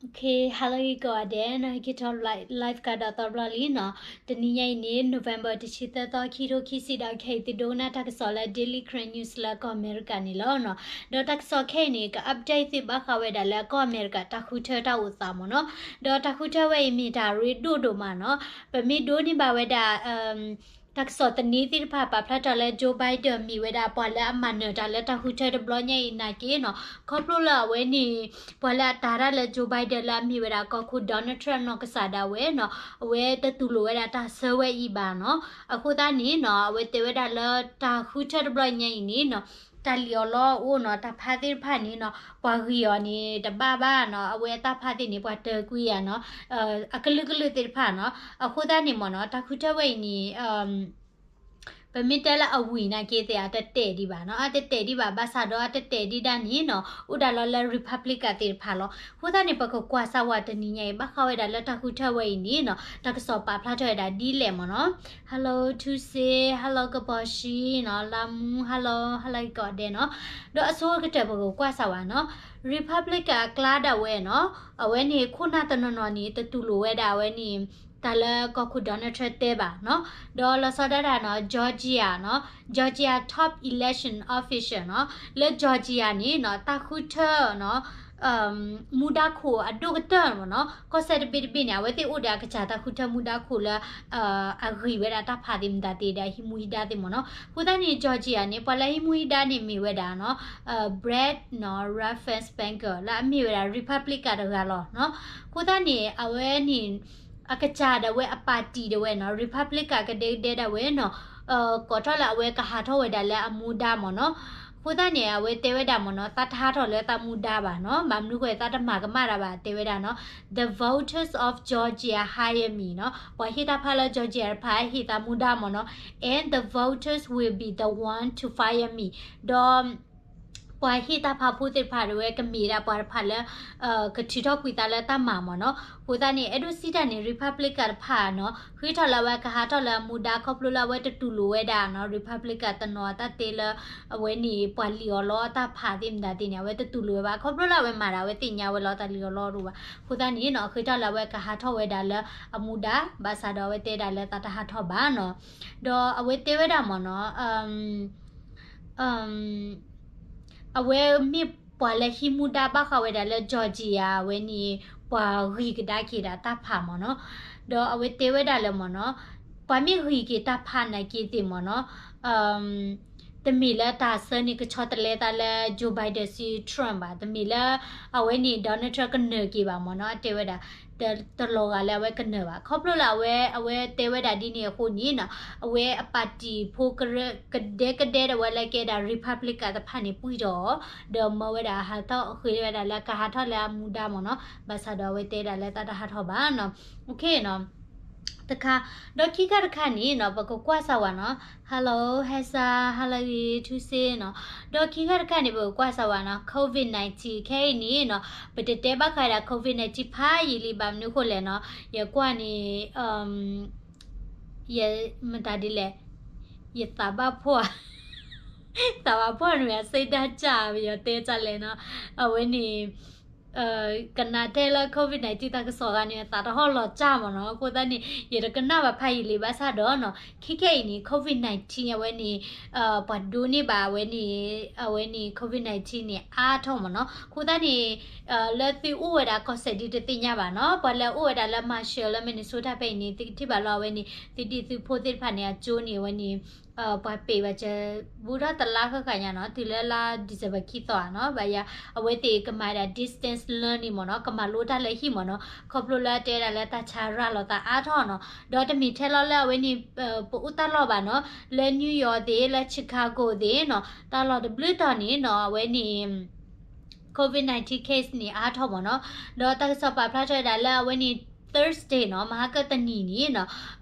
Okay, hello ဂ့ၤကိးဂၤဒဲးနီၤ, ဟဲက့ၤထီၣ် live ကဒီးသီတဘျီလံနီၤ. တနံၤညါအံၤန့ၣ် November တဆံသၢသီ ခံထိခံဆံဒီး ခဲအံၤသုဒိကနၣ်တၢ်ကစီၣ်လၢ Daily Karen News လၢကီၢ်အမဲရကၤန့ၣ်လီၤနီၤ. ဒီးတၢ်ကစီၣ်ခဲအံၤန့ၣ် က update သုဘၣ်ဃးဝဲဒၣ်လၢကီၢ်အမဲရကၤတၢ်ဃုထၢတၢ်အိၣ်သးမ့ၢ်နီၤ. ဒီးတၢ်ဃုထၢဝဲအံၤမ့ၢ်တၢ်ရ့ဒိၣ်ဒိၣ်မးနီၤ. ပမ့ၢ်ဒိးန့ၢ်ဘၣ်ဝဲဒၣ် တၢ်ကစီၣ်သန့သ့ၣ်တဖၣ် ပာ်ဖျါထီၣ်လၢ Joe Biden မ့ၢ်ဝဲဒၣ်ပှၤလၢအမၤနၢၤတၢ်လၢတၢ်ဃုထၢတဘျီညါအံၤနာ်က့နီၤ, ခီဖျိလၢအဝဲန့ၣ် ပှၤလၢအတၤတၢ်လၢ Joe Biden လၢအမ့ၢ်ဝဲဒၣ်ကီၢ်ခိၣ် Donald Trump နီၢ်ကစၢ်ဒၣ်ဝဲနီၤ, အဝဲတတူၢ်လိာ်ဝဲဒၣ်တၢ်ဆၢဝဲအံၤဘၣ်နီၤ. အဃိသတးန့ၣ်နီၤ အဝဲတဲဝဲဒၣ်လၢတၢ်ဃုထၢတဘျီညါအံၤန့ၣ်နီၤ တၢ်လံၣ်အီၣ်လီအီၣ်အိၣ်နီၤ, တၢ်ဖးသ့ၣ်တဖၣ်န့ၣ်နီၤ ပှၤဂံၢ်အီၤန့ၣ်တဘၣ်ဘၣ်နီၤ, အဝဲအတၢ်ဖးသ့ၣ်န့ၣ် ပှၤတၢၤကွံာ်ယၤနီၤ, အကလုာ်ကလုာ်သ့ၣ်တဖၣ်နီၤ. အဃိသတးန့ၣ်မ့ၢ်နီၤ တၢ်ဃုထၢဝဲအံၤန့ၣ် ပမ့ၢ်တဲလၢအဝံၤနာ်က့သ့ၣ် အတတဲာ်ဒံးဘၣ်နီၤ, အတတဲာ်ဒံးဘၣ် ဘၣ်ဆၣ်ဒီးအတတဲာ်ဒံးဒၣ်န့ၣ်နီၤ အိၣ်ဒၣ်လီၤလၢ Republican သ့ၣ်တဖၣ်လီၤ. အဃိသတးန့ၣ် ပကကွၢ်စၢ်ဝဲတနံၤညါအံၤ ဘၣ်ဃးဝဲဒၣ်လၢတၢ်ဃုထၢဝဲအံၤန့ၣ်နီၤ တၢ်ကစီၣ်ပာ်ဖျါထီၣ်ဝဲဒၣ်ဒ်လဲၣ်မ့ၢ်နီၤ. Hello ထူစ့, Hello ကပီၤၡံနီၤ, လါမူ, Hello, Hello ကိးဂၤဒဲးနီၤ. ဒီးအဆိကတၢၢ်ပကကွၢ်စၢ်ဝဲနီၤ Republican အကျါဒၣ်ဝဲနီၤ, အဝဲန့ၣ်ခိၣ်နၢ်တနီၤနီၤန့ၣ် တတူၢ်လိာ်ဝဲဒၣ်အဝဲန့ၣ် တၢ်လၢကီၢ်ခိၣ် Donald Trump တဲဘၣ်နီၤ. ဒီးလီၤဆီဒၣ်တၢ်နီၤ Georgia နီၤ, Georgia top election official နီၤ, လၢ Georgia န့ၣ်နီၤ တၢ်ဃုထၢနီၤ မူဒါခိၣ်အဒိၣ်ကတၢၢ်မ့ၢ်နီၤ, ကီၢ်စဲၣ်တဘ့ၣ်တဘ့ၣ်န့ၣ် အဝဲသ့ၣ်အိၣ်ဒီးအကစၢ်တၢ်ဃုထၢမူဒါခိၣ်လၢ အဂံၢ်ဝဲဒၣ်တၢ်ဖးသ့ၣ်မတၤသ့ၣ်ဒီးဟံးမူဟံးဒါသ့ၣ်မ့ၢ်နီၤ. အဃိသတးန့ၣ် Georgia န့ၣ် ပှၤလၢဟံးမူဟံးဒါန့ၣ်မ့ၢ်ဝဲဒၣ်နီၤ Brad နီၤ Raffensperger လၢအမ့ၢ်ဝဲဒၣ် Republican တဂၤလီၤနီၤ. အဃိသတးန့ၣ် အဝဲန့ၣ် အကစၢ်ဒၣ်ဝဲအ party ဒၣ်ဝဲနီၤ Republican ကဒဲကဒဲဒၣ်ဝဲနီၤ ကိးထီၣ်လၢအဝဲကဟးထီၣ်ဝဲဒၣ်လၢအမူဒါမ့ၢ်နီၤ. အဃိသတးန့ၣ် အဝဲတဲဝဲဒၣ်မ့ၢ်နီၤ သးတဟးထီၣ်လၢသးမူဒါဘၣ်နီၤ, ဘၣ်မနုၤဃိ သးတမၤကမၣ်တၢ်ဘၣ် တဲဝဲဒၣ်နီၤ The voters of Georgia hire me နီၤ, ပှၤဟ့ၣ်တၢ်ဖးလၢ Georgia တဖၣ်ဟ့ၣ်သးမူဒါမ့ၢ်နီၤ and the voters will be the one to fire me ဒီး ပှၤဟ့ၣ်တၢ်ဖးဖိသ့ၣ်တဖၣ်ဒၣ်ဝဲကမ့ၢ်ဒၣ်ပှၤတဖၣ်လၢ ကထုးထီၣ်ကွံာ်သးလၢတၢ်မၤမ့ၢ်နီၤ. အဃိသတးန့ၣ် အဲၣ်ဒိးစံးတၢ်န့ၣ် Republican တဖၣ်နီၤ ဃ့ထီၣ်လၢအဝဲကဟးထီၣ်လၢအမူဒါ ခီဖျိလၢအဝဲတတူၢ်လိာ်ဝဲဒၣ်နီၤ Republican တနီၤအတၢ်တဲလၢ အဝဲန့ၣ် ပှၤလံၣ်အီၣ်လီအတၢ်ဖးသ့ၣ်မတၤသ့ၣ်န့ၣ် အဝဲတတူၢ်လိာ်ဝဲဘၣ်. ခီဖျိလၢအဝဲမၤဒၣ် အဝဲသ့ၣ်ညါဝဲလီၤတၢ်လံၣ်အီၣ်လီအီၣ်တအိၣ်ဘၣ်. အဃိသတးန့ၣ်နီၤ အဃ့ထီၣ်လၢအဝဲကဟးထီၣ်ဝဲဒၣ်လၢအမူဒါ ဘၣ်ဆၣ်ဒီးအဝဲတဲဒၣ်လၢသးတဟးထီၣ်ဘၣ်နီၤ. ဒီးအဝဲတဲဝဲဒၣ်မ့ၢ်နီၤ အဝဲမ့ၢ်ပှၤလၢဟံးမူဒါဘၣ်ဃးဝဲဒၣ်လၢ Georgia အဝဲန့ၣ် ပှၤဂံၢ်ကဒါက့ၤဒၣ်တၢ်ဖးမ့ၢ်နီၤ. ဒီးအဝဲတဲဝဲဒၣ်လၢမ့ၢ်နီၤ ပှၤမ့ၢ်ဂံၢ်က့ၤတၢ်ဖးနာ်က့သ့ၣ်မ့ၢ်နီၤ တမ့ၢ်လၢတၢ်ဆၢန့ၣ်ကဆီတလဲသးလၢ Joe Biden ဆူ Trump ဘၣ်, တမ့ၢ်လၢ အဝဲန့ၣ် Donald Trump ကနၢၤက့ၤဘၣ်မ့ၢ်နီၤ အတဲဝဲဒၣ် တလီၤဂာ်လၢအဝဲကနၢၤဘၣ်. ခီဖျိလၢအဝဲ အဝဲတဲဝဲဒၣ်ဒ်န့ၣ်အဃိန့ၣ်နီၤ အဝဲအ party ဖိကဒဲကဒဲဒၣ်ဝဲလၢကဲဒၣ် Republican တဖၣ်န့ၣ် ပှံၢ်ထီၣ်အီၤ ဒီးမၢဝဲဒၣ်ဟးထီၣ်ဃ့ဝဲဒၣ်လၢကဟးထီၣ်လၢအမူဒါမ့ၢ်နီၤ ဘၣ်ဆၣ်ဒီးအဝဲတဲဒၣ်လၢသးတဟးထီၣ်ဘၣ်နီၤ တခါ ဒီးခံခါတခါန့ၣ်နီၤ ပကကွၢ်စၢ်ဝဲနီၤ Hello ဟဲစါ Hello ထူစ့နီၤ ဒီးခံခါတခါန့ၣ် ပကကွၢ်စၢ်ဝဲနီၤ COVID nineteen ခဲအံၤန့ၣ်နီၤ ပတတဲဘၣ်ဃးဒၣ် COVID nineteen ဖးယံာ်လံ ဘၣ်မနုၤဃိလဲၣ်နီၤ ယကွၢ်န့ၣ် ယမတၤဒ်လဲၣ် ယသးဘၣ်ဖှီၣ် သးဘၣ်ဖှီၣ်န့ၣ် အစ့ဒၣ်စၢ် ပယီၤတဲစၢ်လဲၣ်နီၤ အဝဲန့ၣ် ကနၣ်ထဲလၢ COVID nineteen တၢ်ကစီၣ်ဂၤန့ၣ် သးတဟီၣ်လီၤစၢ်မ့ၢ်နီၤ အဃိသတးန့ၣ် ယတကနၣ်ဘၣ်ဖးယံာ်လံဘၣ်ဆၣ်ဒီးနီၤ ခဲခဲအံၤန့ၣ် COVID nineteen အဝဲန့ၣ် ပှၤဒိးန့ၢ်ဘၣ်အဝဲန့ၣ် အဝဲန့ၣ် COVID nineteen န့ၣ် အါထီၣ်မ့ၢ်နီၤ အဃိသတးန့ၣ် လၢသုအိၣ်ဝဲဒၣ်ကီၢ်စဲၣ်ဒ်တသ့ၣ်ညါဘၣ်နီၤ ပှၤလၢအအိၣ်ဝဲဒၣ်လၢ Marshall လၢ Minnesota ဖဲအံၤန့ၣ် သုကထံၣ်ဘၣ်လီၤအဝဲန့ၣ် သုဒံၣ်သုဖိသ့ၣ်တဖၣ်န့ၣ် အကၠိန့ၣ် အဝဲန့ၣ် ပှၤပ့ၤဘၣ်စၢၤ ဘူးထီၣ်တလါဃၣ်ဃၣ်ညါနီၤ တုၤလၢလါ December ခံသီဧါနီၤ ဘၣ်ယၤ အဝဲသ့ၣ်ကမၤဒၣ် distance learning မ့ၢ်နီၤ ကမၤလိတၢ်လၢဟံၣ်မ့ၢ်နီၤ ခီဖျိလၢတဲဒၣ်လၢတၢ်ဆါရၤလီၤသးအါထီၣ်နီၤ ဒီးတမ့ၢ်ထဲလီၤလၢအဝဲန့ၣ် ပအိၣ်တၢ်လီၢ်ဘၣ်နီၤ လၢ New York သ့ၣ် လၢ Chicago သ့ၣ်နီၤ တၢ်လီၢ်တဘျုးတီၤန့ၣ်နီၤ အဝဲန့ၣ် COVID nineteen case န့ၣ် အါထီၣ်မ့ၢ်နီၤ ဒီးတၢ်ကစီၣ်ပာ်ဖျါထီၣ်ဝဲဒၣ်လၢအဝဲန့ၣ် Thursday နီၤ မဟါကတနံၤန့ၣ်နီၤ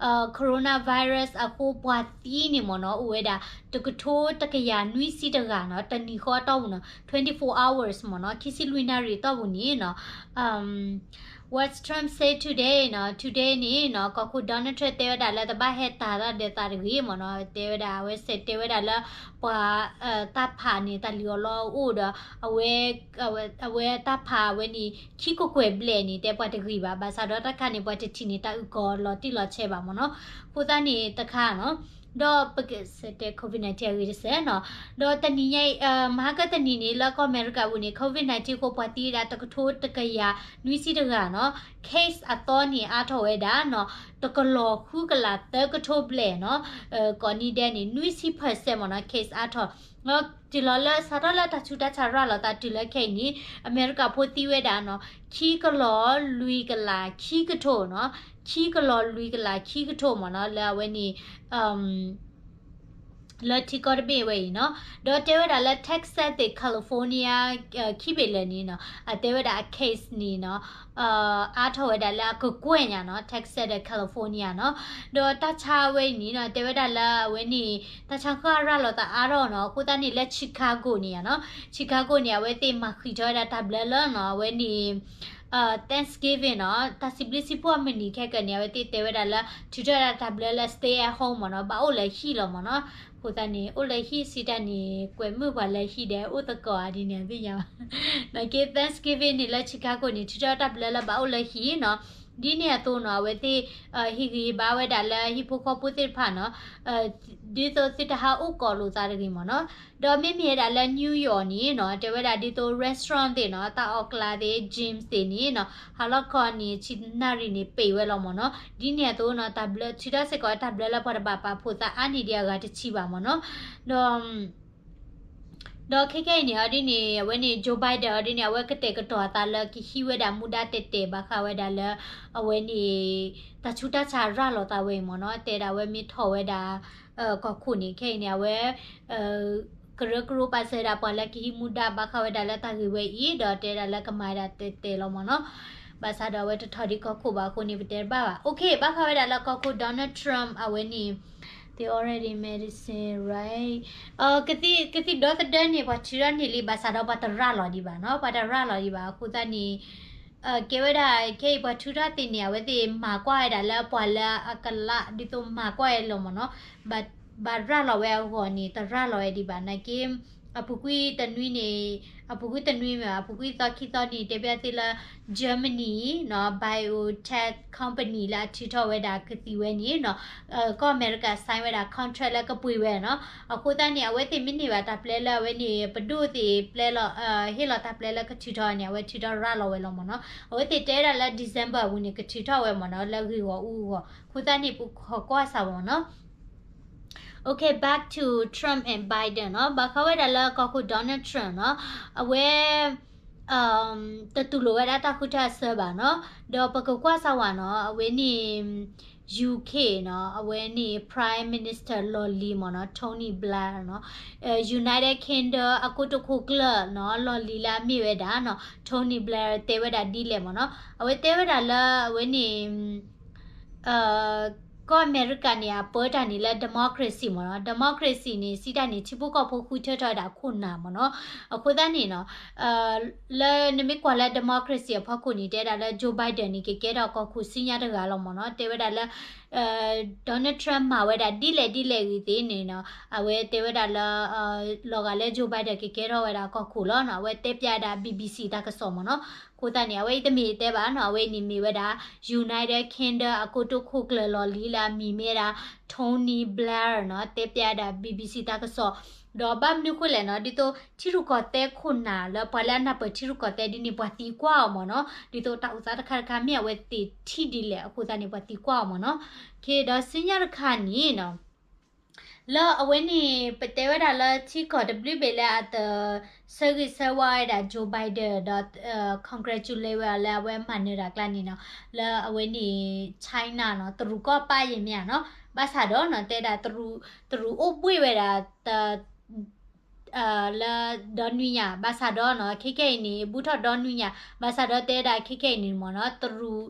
coronavirus အဃိပှၤသံန့ၣ်မ့ၢ်နီၤ အိၣ်ဝဲဒၣ် တကထိတကယၤနွံဆံတဂၤနီၤ တနံၤဃီအတီၢ်ပူၤနီၤ twenty-four hours မ့ၢ်နီၤ ခံဆံလွံၢ်နၣ်ရံၣ်အတီၢ်ပူၤန့ၣ်နီၤ What Trump say today နီၤ, today န့ၣ်နီၤ ကီၢ်ခိၣ် Donald Trump တဲဝဲဒၣ်လၢတဘၣ်ဟဲတၢ်သီဒီးသးတဂ့ၤမ့ၢ်နီၤ, တဲဝဲဒၣ် အဝဲစဲးတဲဝဲဒၣ်လၢ ပှၤ တၢ်ဖးန့ၣ် တၢ်လံၤအီၤလီအအိၣ်ဒီး အဝဲ အဝဲတၢ်ဖးဝဲန့ၣ် ခံကကွဲၢ်ဘျဲၣ်န့ၣ် တဲပှၤတဂ့ၤဘၣ်, ဘၣ်ဆၣ်ဒီးတၢ်ခါန့ၣ် ပှၤတထံၣ်န့ၣ် တၢ်အုၣ်ကီၤလီၤတံၢ်လီၤဆဲးဘၣ်မ့ၢ်နီၤ, အဃိသတးန့ၣ်တခါနီၤ ဒီးပကစဲးတဲ COVID nineteen အဂ့ၢ်တစဲးနီၤ, ဒီးတနံၤညါအံၤ မဟါကတနံၤန့ၣ် လၢကီၢ်အမဲရကၤပူၤန့ၣ် COVID nineteen အဃိ ပှၤသံဝဲဒၣ်တကထိတကယၤနွံဆံတဂၤနီၤ, case အသီန့ၣ်အါထီၣ်ဝဲဒၣ်နီၤ တကလီၤဃုကလးသၢကထိဘျဲၣ်နီၤ, ကိးနံၤဒဲးန့ၣ် နွံဆံ percent မ့ၢ်နီၤ case အါထီၣ်, ဒီးတုၤလီၤလၢစးထီၣ်လၢတၢ်ဆူးတၢ်ဆါရၤလီၤသးတုၤလၢခဲအံၤန့ၣ် အမဲရကၤဖိသံဝဲဒၣ်နီၤ ခံကလီၤလွံၢ်ကလးခံကထိနီၤ, ခံကလီၤလွံၢ်ကလးခံကထိမ့ၢ်နီၤ, လၢအဝဲန့ၣ် လၢထံကီၢ်တဘ့ၣ်ဝဲအံၤနီၤ, ဒီးတဲဝဲဒၣ်လၢ Texas သ့ၣ် California ခံဘ့ၣ်လၢာ်န့ၣ်နီၤ အတဲဝဲဒၣ်အ case န့ၣ်နီၤ အါထီၣ်ဝဲဒၣ်လၢအကကွဲၢ်ညါနီၤ Texas ဒီး California နီၤ, ဒီးတၢ်ဆါဝဲအံၤန့ၣ်နီၤ တဲဝဲဒၣ်လၢအဝဲန့ၣ် တၢ်ဆါဃၣ်ရၤလီၤသးအါထီၣ်နီၤ, အဃိသတးန့ၣ်လၢ Chicago န့ၣ်ယါနီၤ, Chicago န့ၣ် အဝဲသ့ၣ်မၤဃံးထီၣ်ဝဲဒၣ်တၢ်ဘျၢလၢနီၤ အဝဲန့ၣ် Thanksgiving နီၤ တၢ်စံးဘျုးစံးဖှိၣ်အမုၢ်နံၤခဲကနံၣ် အဝဲသ့ၣ်တဲဝဲဒၣ်လၢ ထုးထီၣ်ဝဲဒၣ်တၢ်ဘျၢလၢ stay at home မ့ၢ်နီၤ, ဘၣ်အိၣ်လၢဟံၣ်လီၤမ့ၢ်နီၤ, အဃိသတးန့ၣ် အိၣ်လၢဟံၣ်စံးတၢ်န့ၣ် ကွဲမုာ်ပှၤလၢဟံၣ်ဒီးအိၣ်သကိးဧါဒ်န့ၣ် အသ့ၣ်ညါဘၣ်, နာ်က့ Thanksgiving န့ၣ်လၢ Chicago န့ၣ် ထုးထီၣ်တၢ်ဘျၢလၢဘၣ်အိၣ်လၢဟံၣ်နီၤ, ဒ်န့ၣ်အသိးနီၤ အဝဲသ့ၣ် ဟ့ၣ်ဂံၢ်ဘါဝဲဒၣ်လၢဟံၣ်ဖိဃီဖိသ့ၣ်တဖၣ်နီၤ ဒ်သိးသုတဟးအိၣ်ကိးလိာ်သးတဂ့ၤမ့ၢ်နီၤ, ဒီးမ့မ့ၢ်ဝဲဒၣ်လၢ New York န့ၣ်နီၤ တဲဝဲဒၣ်ဒ်သိး restaurant သ့ၣ်နီၤ တၢ်အီၣ်ကျးသ့ၣ် gym သ့ၣ်န့ၣ်နီၤ ဟါလီၤခီန့ၣ် ဆံနၣ်ရံၣ်န့ၣ် ပ့ၤဝဲလီၤမ့ၢ်နီၤ, ဒ်န့ၣ်အသိးနီၤ တၢ်ဘျၢ ထုးထီၣ်စ့ၢ်ကီးတၢ်ဘျၢလၢပှၤတဘၣ်ပာ်ဖှိၣ်သးအါန့ၢ်ဒံးအဂၤတဆံဘၣ်မ့ၢ်နီၤ, ဒီး ဒီးခဲခဲအံၤန့ၣ် အီၤဒ်န့ၣ် အဝဲန့ၣ် Joe Biden အီၤဒ်န့ၣ် အဝဲကတဲာ်ကတီၤအသးလၢကဟံးဝဲဒၣ်မူဒါတဲာ်တဲာ်ဘၣ်ဃးဝဲဒၣ်လၢ အဝဲန့ၣ် တၢ်ဆူးတၢ်ဆါရၤလီၤသးဝဲအံၤမ့ၢ်နီၤ, တဲဒၣ်ဝဲမ့ၢ်ထီၣ်ဝဲဒၣ် ကီၢ်ခိၣ်န့ၣ် ခဲအံၤန့ၣ် အဝဲ ကရၢကရိပာ်စၢၤဒၣ်ပှၤလၢကဟံးမူဒါဘၣ်ဃးဝဲဒၣ်လၢတၢ်ဂ့ၢ်ဝဲအံၤ ဒီးတဲဒၣ်လၢကမၤဝဲဒၣ်တဲာ်တဲာ်လီၤမ့ၢ်နီၤ, ဘၣ်ဆၣ်ဒီးအဝဲတထီၣ်ဒံးကီၢ်ခိၣ်ဘၣ်အဃိန့ၣ် ပတဲတဘၣ်ဘၣ်. Okay ဘၣ်ဃးဝဲဒၣ်လၢကီၢ်ခိၣ် Donald Trump အဝဲန့ၣ် they already medicine right ကသံၣ်ဒီသဒၢန့ၣ် ပှၤထုးထီၣ်န့ၢ်လံ ဘၣ်ဆၣ်ဒီးပှၤတရၤလီၤဒံးဘၣ်နီၤ, ပှၤတရၤလီၤဒံးဘၣ် အဃိသတးန့ၣ် ကဲဝဲဒၣ် ခဲအံၤပှၤထုးထီၣ်သ့ၣ်န့ၣ် အဝဲသ့ၣ်မၤကွၢ်ဝဲဒၣ်လၢပှၤလၢအကလး ဒ်သိးမၤကွၢ်ဝဲလီၤမ့ၢ်နီၤ, ဘၣ်ရၤလီၤဝဲအဂီၢ်န့ၣ် တရၤလီၤဝဲဒံးဘၣ် နာ်က့ အပူၤကွံာ်တနွံန့ၣ် အပူၤကွံာ်တနွံမ့ၢ် အပူၤကွံာ်သီခံသီန့ၣ် တဲဘၣ်သ့ၣ်လၢ Germany နီၤ biotech company လၢအထုးထီၣ်ဝဲဒၣ်ကသံၣ်ဝဲန့ၣ်နီၤ ကီၢ်အမဲရကၤ sign ဝဲဒၣ် contract လၢကပှ့ၤဝဲနီၤ, အဃိသတးန့ၣ် အဝဲသ့ၣ်မ့ၢ်န့ၢ်ဘၣ်တၢ်ပျဲလၢအဝဲန့ၣ် ပဒိၣ်သ့ၣ်ပျဲလီၤ ဟ့ၣ်လီၤတၢ်ပျဲလၢကထုးထီၣ်န့ၣ် အဝဲထုးထီၣ်ရၤလီၤဝဲလီၤမ့ၢ်နီၤ, အဝဲသ့ၣ်တဲဝဲဒၣ်လၢ December အပူၤန့ၣ် ကထုးထီၣ်ဝဲမ့ၢ်နီၤ လၢဂ့ၢ်ဂီၢ်အူအဂီၢ် အဃိသတးန့ၣ် ပခိးကွၢ်စၢ်မ့ၢ်နီၤ. Okay, back to Trump and Biden နီၤ, ဘၣ်ဃးဝဲဒၣ်လၢကီၢ်ခိၣ် Donald Trump နီၤ, အဝဲ တတူၢ်လိာ်ဝဲဒၣ်တၢ်ဃုထၢအစၢဘၣ်နီၤ, ဒီးပကကွၢ်စၢ်ဝဲနီၤ, အဝဲန့ၣ် UK နီၤ, အဝဲန့ၣ် Prime Minister လီၢ်လံၤမ့ၢ်နီၤ, Tony Blair နီၤ, United Kingdom အကိတိာ်ခိၣ်ကျၢၢ်နီၤ, လီၢ်လံၤလၢအမ့ၢ်ဝဲဒၣ်နီၤ, Tony Blair တဲဝဲဒၣ်ဒ်လဲၣ်မ့ၢ်နီၤ, အဝဲတဲဝဲဒၣ်လၢအဝဲန့ၣ် ကီၢ်အမဲရကၤန့ၣ် အပၢတၢ်န့ၣ်လၢ democracy မ့ၢ်နီၤ, democracy န့ၣ် စံးတၢ်န့ၣ် ထံဖိကီၢ်ဖိဃုထၢထီၣ်ဝဲဒၣ်ခိၣ်နၢ်မ့ၢ်နီၤ, အဃိသတးန့ၣ်နီၤ လၢနမ့ၢ်ကွၢ်လၢ democracy အဖီခိၣ်န့ၣ် တဲဒၣ်လၢ Joe Biden န့ၣ် ကကဲထီၣ်ကီၢ်ခိၣ်ဆူညါတဂၤလီၤမ့ၢ်နီၤ, တဲဝဲဒၣ်လၢ Donald Trump မၤဝဲဒၣ်ဒ်လဲၣ်ဒ်လဲၣ်ဂ့ၤသ့ၣ်န့ၣ်နီၤ, အဝဲတဲဝဲဒၣ်လၢ လီၤဂာ်လၢ Joe Biden ကကဲထီၣ်ဝဲဒၣ်ကီၢ်ခိၣ်လီၤနီၤ, အဝဲတဲပျးဒၣ် BBC တၢ်ကစီၣ်မ့ၢ်နီၤ, အဃိသတးန့ၣ် အဝဲအံၤတမ့ၢ်တဲဘၣ်နီၤ, အဝဲန့ၣ်မ့ၢ်ဝဲဒၣ် United Kingdom အကိတိာ်ခိၣ်ကျၢၢ်လီၢ်လံၤလၢအမံၤမ့ၢ်ဝဲဒၣ် Tony Blair နီၤ, တဲပျးဒၣ် BBC တၢ်ကစီၣ်, ဒီးဘၣ်မနုၤဃိလဲၣ်နီၤ, ဒ်သိးထံရူၢ်ကီၢ်သဲးခိၣ်နၢ်လၢပှၤလၢအနၢ်ပၢၢ်ထံရူၢ်ကီၢ်သဲးဒ်န့ၣ် ပှၤသံကွၢ်အီၤမ့ၢ်နီၤ, ဒ်သိးတၢ်အိၣ်သးတခါတခါမ့ၢ်အဝဲသ့ၣ်ထံၣ်ဒ်လဲၣ်အဃိသတးန့ၣ် ပှၤသံကွၢ်အီၤမ့ၢ်နီၤ, ဒီးဆူညါတခါန့ၣ်နီၤ လၢအဝဲန့ၣ် ပတဲဝဲဒၣ်လၢထံကီၢ်တဘျုးဘ့ၣ်လၢအတဆၢဂ့ၤဆၢဝါဝဲဒၣ် Joe Biden ဒီး congratulate ဝဲအီၤလၢအဝဲမၤနၢၤတၢ်ကျါန့ၣ်နီၤ, လၢအဝဲန့ၣ် China နီၤ, တရူးကီၢ်ပာ်ယဲၢ်မ့ၢ်ဧါနီၤ, ဘၣ်ဆၣ်ဒီးနီၤ တဲဒၣ် တရူးအိၣ်ဘှ့ၣ်ဝဲဒၣ် လၢဒီနွံညါ ဘၣ်ဆၣ်ဒီးနီၤ ခဲခဲအံၤန့ၣ် ဘူးထီၣ်ဒီနွံညါ ဘၣ်ဆၣ်ဒီးတဲဒၣ်ခဲခဲအံၤန့ၣ်မ့ၢ်နီၤ တရူး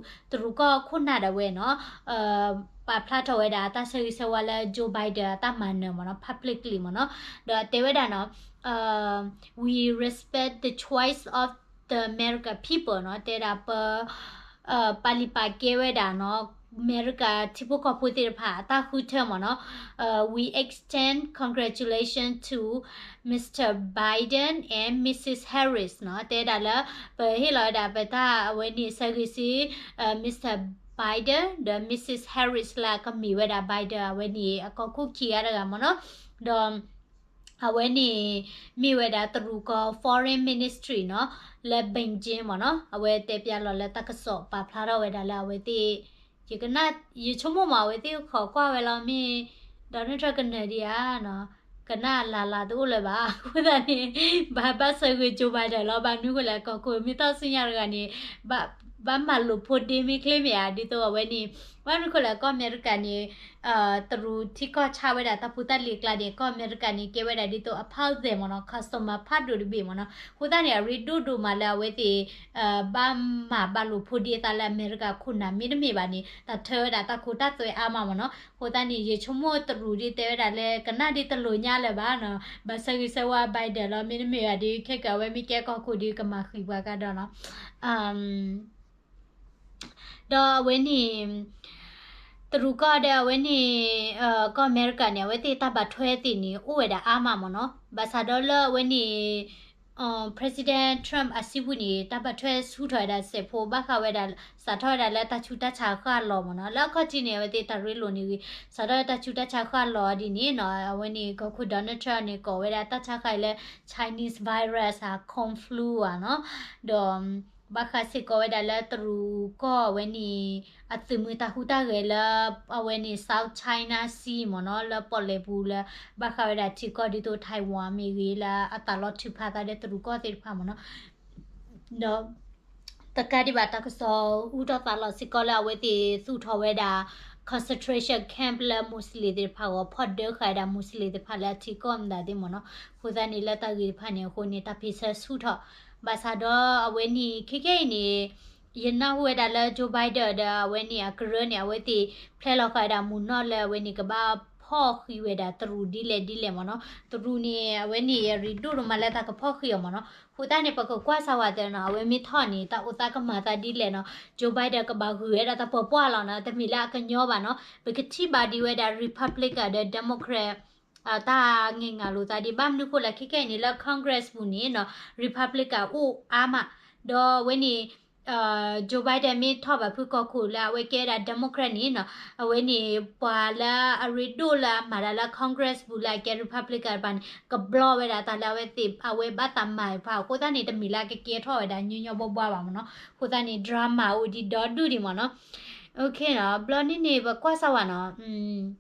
ကီၢ်ခိၣ်နၢ်ဒၣ်ဝဲနီၤ ပာ်ဖျါထီၣ်ဝဲဒၣ်တၢ်ဆၢဂ့ၤဆၢဝါလၢ Joe Biden အတၢ်မၤနၢၤမ့ၢ်နီၤ publicly မ့ၢ်နီၤ ဒီးတဲဝဲဒၣ်နီၤ we respect the choice of the American people နီၤ တဲဒၣ်ပ ပာ်လုၢ်ပာ်ကဲဝဲဒၣ်နီၤ အမဲရကၤထံဖိကီၢ်ဖိသ့ၣ်တဖၣ်အတၢ်ဃုထၢမ့ၢ်နီၤ. We extend congratulations to Mister Biden and Missus Harris နီၤ. တဲဒၣ်လၢ ပဟ့ၣ်လီၤဝဲဒၣ်ပတၢ်အဝဲန့ၣ်ဆၢဂ့ၤဆူ Mister Biden ဒီး Missus Harris လၢအကမ့ၢ်ဝဲဒၣ် Biden အဝဲန့ၣ်အကီၢ်ခိၣ်ခံဂၤတဂၤမ့ၢ်နီၤ. ဒီး အဝဲန့ၣ် မ့ၢ်ဝဲဒၣ်တရူးကီၢ် Foreign Ministry နီၤ လၢ Beijing မ့ၢ်နီၤ. အဝဲတဲပျးလီၤလၢတၢ်ကစီၣ်ပာ်ဖျါထီၣ်ဝဲဒၣ်လၢအဝဲသ့ၣ် ယကနၣ် ယဆိကမိၣ်မး အဝဲသ့ၣ်ခိးကွၢ်ဝဲလီၤမ့ၢ် Donald Trump ကနၢၤဒံးဧါနီၤ, ကနၣ်လၢ်လၢ်တအိၣ်လၢၤဘၣ်. အဃိသတးန့ၣ် ဘၣ်ဘၣ်ဆၢဂ့ၤ Joe Biden လီၤ. ဘၣ်မနုၤဃိလဲၣ် ကီၢ်ခိၣ်မ့ၢ်ထီၣ်ဆူညါတဂၤန့ၣ် ဘၣ်မၤလိာ်ဖိဒ့မ့ၢ်ချ့မ့ၢ်ဧါ ဒ်သိးအဝဲန့ၣ် ဘၣ်မနုၤဃိလဲၣ် ကီၢ်အမဲရကၤန့ၣ် တရူးထံကီၢ်ဆါဝဲဒၣ်တၢ်ဖိတၢ်လံၤအကျါန့ၣ် ကီၢ်အမဲရကၤန့ၣ် ကဲဝဲဒၣ်ဒ်သိးအဖးသဲးမ့ၢ်နီၤ, customer ဖးဒိၣ်တဘ့ၣ်မ့ၢ်နီၤ. အဃိသတးန့ၣ် အရ့ဒိၣ်ဒိၣ်မးလၢအဝဲသ့ၣ် ဘၣ်မၤဘၣ်လိာ်ဖိဒ့အသးလၢအမဲရကၤခိၣ်နၢ်မ့တမ့ၢ်ဘၣ်န့ၣ် တၢ်ထၢဝဲဒၣ်တၢ်ခိတၢ်သွဲအါမးမ့ၢ်နီၤ. အဃိသတးန့ၣ် ယဆိကမိၣ်တရူးဒ်တဲဝဲဒၣ်လၢကနၣ်ဒ်တလိာ်ညါလၢၤဘၣ်နီၤ, ဘၣ်ဆၢဂ့ၤဆၢဝါ Biden လီၤ မ့တမ့ၢ်ဘၣ်ဒီး ခဲကၢ်အဝဲမ့ၢ်ကဲကီၢ်ခိၣ်ဒီးကမၤဃံးပှၤကဒီးနီၤ. ဒီးအဝဲန့ၣ် တရူးကီၢ်ဒီးအဝဲန့ၣ် ကီၢ်အမဲရကၤန့ၣ် အဝဲသ့ၣ်တၢ်ဘၣ်ထွဲသ့ၣ်န့ၣ် အိၣ်ဝဲဒၣ်အါမးမ့ၢ်နီၤ. ဘၣ်ဆၣ်ဒီးလၢအဝဲန့ၣ် President Trump အစုပူၤန့ၣ် တၢ်ဘၣ်ထွဲဆူၣ်ထီၣ်ဝဲဒၣ်စဲးဖိ ဘၣ်ဃးဝဲဒၣ် စးထီၣ်ဝဲဒၣ်လၢတၢ်ဆူးတၢ်ဆါဃၢ်လီၤမ့ၢ်နီၤ. လၢအခီၣ်ထံးန့ၣ် အဝဲသ့ၣ်တၢ်ရ့လိာ်န့ၣ်ဂ့ၤ စးထီၣ်လၢတၢ်ဆူးတၢ်ဆါဃၢ်လီၤဒ်န့ၣ်နီၤ အဝဲန့ၣ် ကီၢ်ခိၣ် Donald Trump န့ၣ် ကိးဝဲဒၣ်တၢ်ဆါဃၢ်အံၤလၢ Chinese virus ဧါ Kung Flu ဧါနီၤ. ဒီး ဘၣ်ဃးစ့ၢ်ကီးဝဲဒၣ်လၢတရူးကီၢ်အဝဲန့ၣ် အသုးမုၢ်တၢ်ဟူးတၢ်ဂဲၤလၢ အဝဲန့ၣ် South China Sea မ့ၢ်နီၤ လၢပီၣ်လဲၣ်ပူၤလၢ ဘၣ်ဃးဝဲဒၣ်ထံကီၢ်ဒ်သိး Taiwan မ့ၢ်ဂ့ၤ လၢအသးလီၤထုးဖးသးဒီးတရူးကီၢ်သ့ၣ်တဖၣ်မ့ၢ်နီၤ. ဒီး တကးဒံးဘၣ်တၢ်ကစီၣ်အူထီၣ်သးလီၤစ့ၢ်ကီးလၢအဝဲသ့ၣ်သူၣ်ထီၣ်ဝဲဒၣ် concentration camp လၢ Muslim သ့ၣ်တဖၣ်အဂီၢ် ဖီၣ်ဒၢဃာ်ဝဲဒၣ် Muslim သ့ၣ်တဖၣ်လၢအထံကီၢ်မတၤသ့ၣ်မ့ၢ်နီၤ. အဃိသတးန့ၣ်လၢတၢ်ဂ့ၢ်တဖၣ်န့ၣ်အဃိန့ၣ် တၢ်ဖ့ၣ်ဆၢဆူၣ်ထီၣ် ဘၣ်ဆၣ်ဒီးအဝဲန့ၣ် ခဲခဲအံၤန့ၣ် ယနၢ်ဟူဝဲဒၣ်လၢ Joe Biden ဒီးအဝဲန့ၣ်အကရၢန့ၣ် အဝဲသ့ၣ်ဖျဲလီၤဃာ်ဝဲဒၣ်မုၢ်နီၢ်လၢအဝဲန့ၣ် ကဘၣ်ဖီၣ်ဃံးဝဲဒၣ်တရူးဒ်လဲၣ်ဒ်လဲၣ်မ့ၢ်နီၤ. တရူးန့ၣ် အဝဲန့ၣ်အရ့ဒိၣ်ဒိၣ်မးလၢတၢ်ကဖီၣ်ဃံးအီၤမ့ၢ်နီၤ. အဃိသတးန့ၣ် ပကကွၢ်စၢ်ဝဲသ့နီၤ အဝဲမ့ၢ်ထီၣ်န့ၣ် တၢ်အိၣ်သးကမၤသးဒ်လဲၣ်နီၤ. Joe Biden ကဘၣ်ဂုာ်ဝဲဒၣ်တၢ်ပှၢ်ပှၢ်လီၤနီၤ, တမ့ၢ်လၢအကညီဘၣ်နီၤ. ပကထံၣ်ဘၣ်ဒံးဝဲဒၣ် Republican ဒီး Democrat တၢ်ငဲၢ်ငါလိာ်သးဒံး ဘၣ်မနုၤဃိလဲၣ် ခဲခဲအံၤန့ၣ် လၢ Congress ပူၤန့ၣ်နီၤ Republican အိၣ်အါမး, ဒီးအဝဲန့ၣ် Joe Biden မ့ၢ်ထီၣ်ဘၣ်ဖုကီၢ်ခိၣ်လၢအဝဲကဲဝဲဒၣ် Democrat န့ၣ်နီၤ အဝဲန့ၣ် ပှၤလၢအရ့ဒိၣ်လၢအမၤတၢ်လၢ Congress ပူၤလၢအကဲ Republican တဖၣ်န့ၣ် ကဘျီဝဲဒၣ်တၢ်လၢအဝဲသ့ၣ် အဝဲဘၣ်တၢ်မၤတဖၣ် အဃိသတးန့ၣ် တမ့ၢ်လၢအကကဲထီၣ်ဝဲဒၣ်ညီညီဘှီဘှီဘၣ်မ့ၢ်နီၤ. အဃိသတးန့ၣ် drama အိၣ်ဒံးဒီဒူၣ်ဒံးမ့ၢ်နီၤ. ဘျီန့ၣ်န့ၣ် ပကွၢ်စၢ်ဝဲနီၤ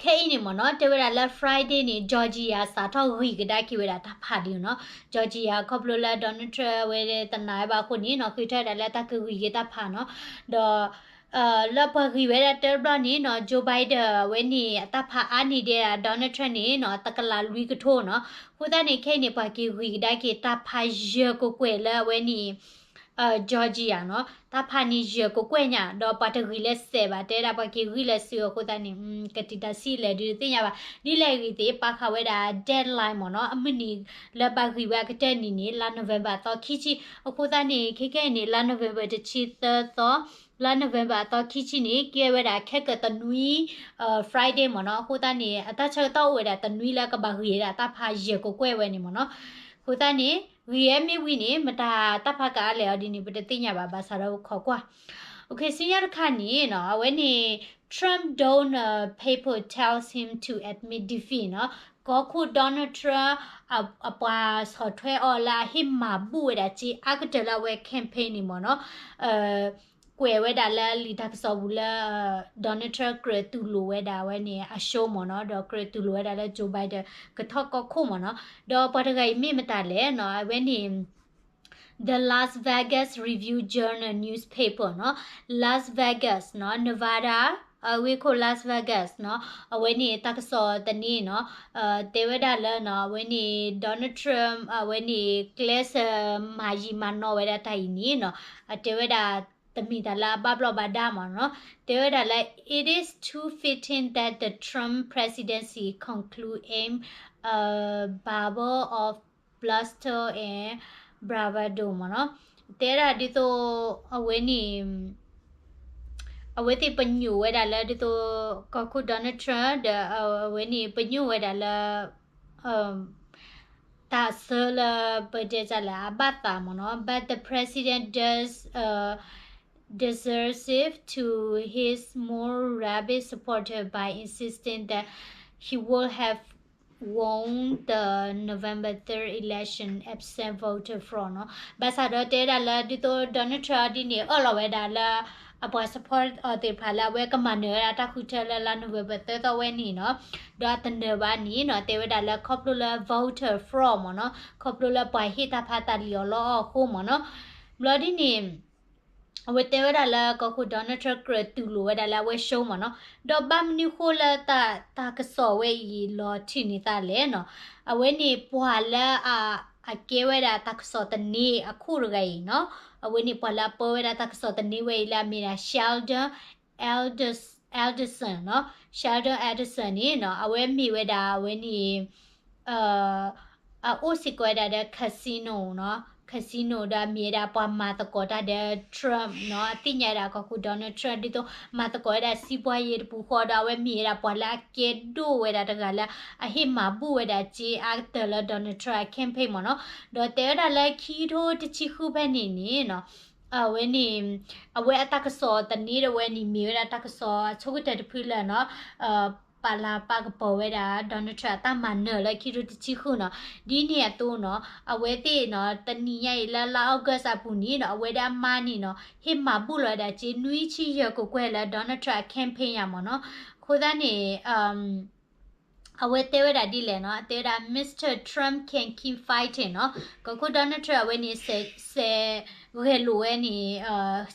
ခဲအံၤန့ၣ်မ့ၢ်နီၤ တဲဝဲဒၣ်လၢ Friday န့ၣ် Georgia စးထီၣ်ဂံၢ်ကဒါက့ၤဝဲဒၣ်တၢ်ဖးဒံးနီၤ. Georgia ခီဖျိလၢ Donald Trump ဝဲတနာ်ဝဲဘၣ်အဃိန့ၣ်နီၤ ဃ့ထီၣ်ဝဲဒၣ်လၢတၢ်ကဂံၢ်က့ၤတၢ်ဖးနီၤ. ဒီး လၢပှၤဂံၢ်ဝဲဒၣ်တဘျီန့ၣ်နီၤ Joe Biden အဝဲန့ၣ် အတၢ်ဖးအါန့ၢ်ဒံး Donald Trump န့ၣ်နီၤ တကလးလွံၢ်ကထိနီၤ. အဃိသတးန့ၣ် ခဲအံၤန့ၣ် ပှၤက့ၤဂံၢ်ကဒါက့ၤတၢ်ဖးယဲၢ်ကကွဲၢ်လၢအဝဲန့ၣ် Georgia နီၤ တၢ်ဖးန့ၣ်ယဲၢ်ကကွဲၢ်ညါ ဒီးပှၤတဂံၢ်လၢစဲးဘၣ် တဲဒၣ်ပှၤက့ၤဂံၢ်လၢစုအဃိသတးန့ၣ် ကတံာ်တၢ်ဆံးလဲၣ်ဒုးတသ့ၣ်ညါဘၣ်. ဒ်လဲၣ်ဂ့ၤသ့ၣ် ပာ်ဃာ်ဝဲဒၣ် deadline မ့ၢ်နီၤ အမုၢ်နံၤလၢဘၣ်ဂံၢ်ဝဲအကတၢၢ်နံၤန့ၣ် လါ November အသီခံဆံ အဃိသတးန့ၣ် ခဲခဲအံၤန့ၣ် လါ November တဆံသၢသီ လါ November အသီခံဆံန့ၣ် ကဲဝဲဒၣ်ခဲကတနွံ Friday မ့ၢ်နီၤ. အဃိသတးန့ၣ် အတၢ်ဆၢကတီၢ်အိၣ်ဝဲဒၣ်တနွံလၢကဘၣ်ဂံၢ်ဝဲဒၣ်တၢ်ဖးယဲၢ်ကကွဲၢ်ဝဲန့ၣ်မ့ၢ်နီၤ. အဃိသတးန့ၣ် ဂံၢ်ဝဲမ့ၢ်ဝံၤန့ၣ် မတၤတၢ်ဖးကအါလဲၣ်အီၤဒ်န့ၣ် ပတသ့ၣ်ညါဘၣ် ဘၣ်ဆၣ်ဒီးခိးကွၢ် ဆူညါတခါန့ၣ်နီၤ အဝဲန့ၣ် Trump donor paper tells him to admit defeat နီၤ. ကီၢ်ခိၣ် Donald Trump အပှၤဆီၣ်ထွဲအီၤလၢအဟ့ၣ်မၤဘူၣ်ဝဲဒၣ်စ့အါကတၢၢ်လၢအဝဲ campaign န့ၣ်မ့ၢ်နီၤ ကွဲးဝဲဒၣ်လၢလံာ်တၢ်ကစီၣ်ပူၤလၢ Donald Trump ကြၢးတူၢ်လိာ်ဝဲဒၣ်အဝဲန့ၣ် အ show မ့ၢ်နီၤ ဒီးကြၢးတူၢ်လိာ်ဝဲဒၣ်လၢ Joe Biden ကထီၣ်ကီၢ်ခိၣ်မ့ၢ်နီၤ. ဒီးပှၤတဂၤအံၤမ့ၢ်မတၤလဲၣ်နီၤ အဝဲန့ၣ် The Las Vegas Review Journal newspaper နီၤ Las Vegas နီၤ Nevada အဝ့ၢ်ခိၣ် Las Vegas နီၤ အဝဲန့ၣ်တၢ်ကစီၣ်သန့နီၤ တဲဝဲဒၣ်လၢနီၤ အဝဲန့ၣ် Donald Trump အဝဲန့ၣ် ကျဲးစၢးမၤယံာ်မၤနီၢ်ဝဲဒၣ်တၢ်အံၤန့ၣ်နီၤ အတဲဝဲဒၣ် တမ့ၢ်တၢ်လၢအဘၣ်ဘျီးဘၣ်ဒါမ့ၢ်နီၤ တဲဝဲဒၣ်လၢ It is too fitting that the Trump presidency conclude in a babble of bluster and bravado မ့ၢ်နီၤ တဲဒၣ်ဒ်သိး အဝဲန့ၣ် အဝဲသ့ၣ်ပညိၣ်ဝဲဒၣ်လၢဒ်သိး ကီၢ်ခိၣ် Donald Trump ဒီး အဝဲန့ၣ်ပညိၣ်ဝဲဒၣ်လၢ တၢ်ဆၢလၢပတဲတၢ်လၢအဘၣ်သးမ့ၢ်နီၤ but the president does deserves it to his more rabid supporter by insisting that he would have won the November third election absent voter fraud နီၤ. ဘၣ်ဆၣ်ဒီးတဲဝဲဒၣ်လၢဒ်သိး Donald Trump ဒ်န့ၣ် အၢၣ်လီၤဝဲဒၣ်လၢ အပှၤ support အီၤသ့ၣ်တဖၣ်လၢအဝဲကမၤနၢၤဝဲဒၣ်တၢ်ဃုထၢလၢလါ November သၢသီဝဲန့ၣ်နီၤ. ဒီးအတနၢၤဘၣ်န့ၣ်နီၤ တဲဝဲဒၣ်လၢခီဖျိလၢ voter fraud မ့ၢ်နီၤ ခီဖျိလၢပှၤဟ့ၣ်တၢ်ဖးတၢ်လံၤအီၤလီအီၤအဃိမ့ၢ်နီၤ. ဘျီဒ်န့ၣ် အဝဲတဲဝဲဒၣ်လၢကီၢ်ခိၣ် Donald Trump ကြၢးတူၢ်လိာ်ဝဲဒၣ်လၢအဝဲ show မ့ၢ်နီၤ. ဒီးဘၣ်မနုၤဃိလၢတၢ်ကစီၣ်ဝဲအံၤလီၤထံးန့ၢ်သးလဲၣ်နီၤ. အဝဲန့ၣ်ပှၤလၢ အကဲဝဲဒၣ်တၢ်ကစီၣ်သန့အခိၣ်တဂၤအံၤနီၤ. အဝဲန့ၣ်ပှၤလၢအပၢဝဲဒၣ်တၢ်ကစီၣ်သန့ဝဲအံၤလၢအမ့ၢ်ဒၣ် Sheldon Adelson နီၤ. Sheldon Adelson န့ၣ်နီၤ အဝဲမ့ၢ်ဝဲဒၣ်အဝဲန့ၣ် အအိၣ်စ့ၢ်ကီးဝဲဒၣ်ဒီး casino နီၤ casino ဒီးအမ့ၢ်ဝဲဒၣ်ပှၤမၤသကိးတၢ်ဒီး Trump နီၤ အသ့ၣ်ညါဝဲဒၣ်ကီၢ်ခိၣ် Donald Trump ဒ်သိးမၤသကိးဝဲဒၣ်စံးပှၤယ့တပူၤဃီဒီး အဝဲမ့ၢ်ဝဲဒၣ်ပှၤလၢအကဲဒိၣ်ဝဲဒၣ်တဂၤလၢ အဟ့ၣ်မၤဘူၣ်ဝဲဒၣ်စ့အါကတၢၢ်လၢ Donald Trump အ campaign မ့ၢ်နီၤ. ဒီးတဲဝဲဒၣ်လၢခံထိတဆံဃုဖဲန့ၣ်န့ၣ်နီၤ အဝဲန့ၣ် အဝဲအတၢ်ကစီၣ်သန့ဒၣ်ဝဲန့ၣ် မ့ၢ်ဝဲဒၣ်တၢ်ကစီၣ်အဆိကတၢၢ်တဖုလၢနီၤ ပာ်လၤပာ်ကပီၤဝဲဒၣ် Donald Trump အတၢ်မၤနၢၤလၢခံထိတဆံဃုနီၤ. ဒ်န့ၣ်အသိးနီၤ အဝဲသ့ၣ်နီၤ တနံၤညါအံၤလၢလါ August အပူၤန့ၣ်နီၤ အဝဲဒၣ်မါန့ၣ်နီၤ ဟ့ၣ်မၤဘူၣ်လီၤဝဲဒၣ်စ့နွံဆံယဲၢ်ကကွဲၢ်လၢ Donald Trump အ campaign ယါမ့ၢ်နီၤ. အဃိသတးန့ၣ် အဝဲတဲဝဲဒၣ်ဒ်လဲၣ်နီၤ တဲဝဲဒၣ် Mister Trump can keep fighting နီၤ. ကီၢ်ခိၣ် Donald Trump အဝဲန့ၣ် စဲးဂဲၤလိာ်ဝဲန့ၣ်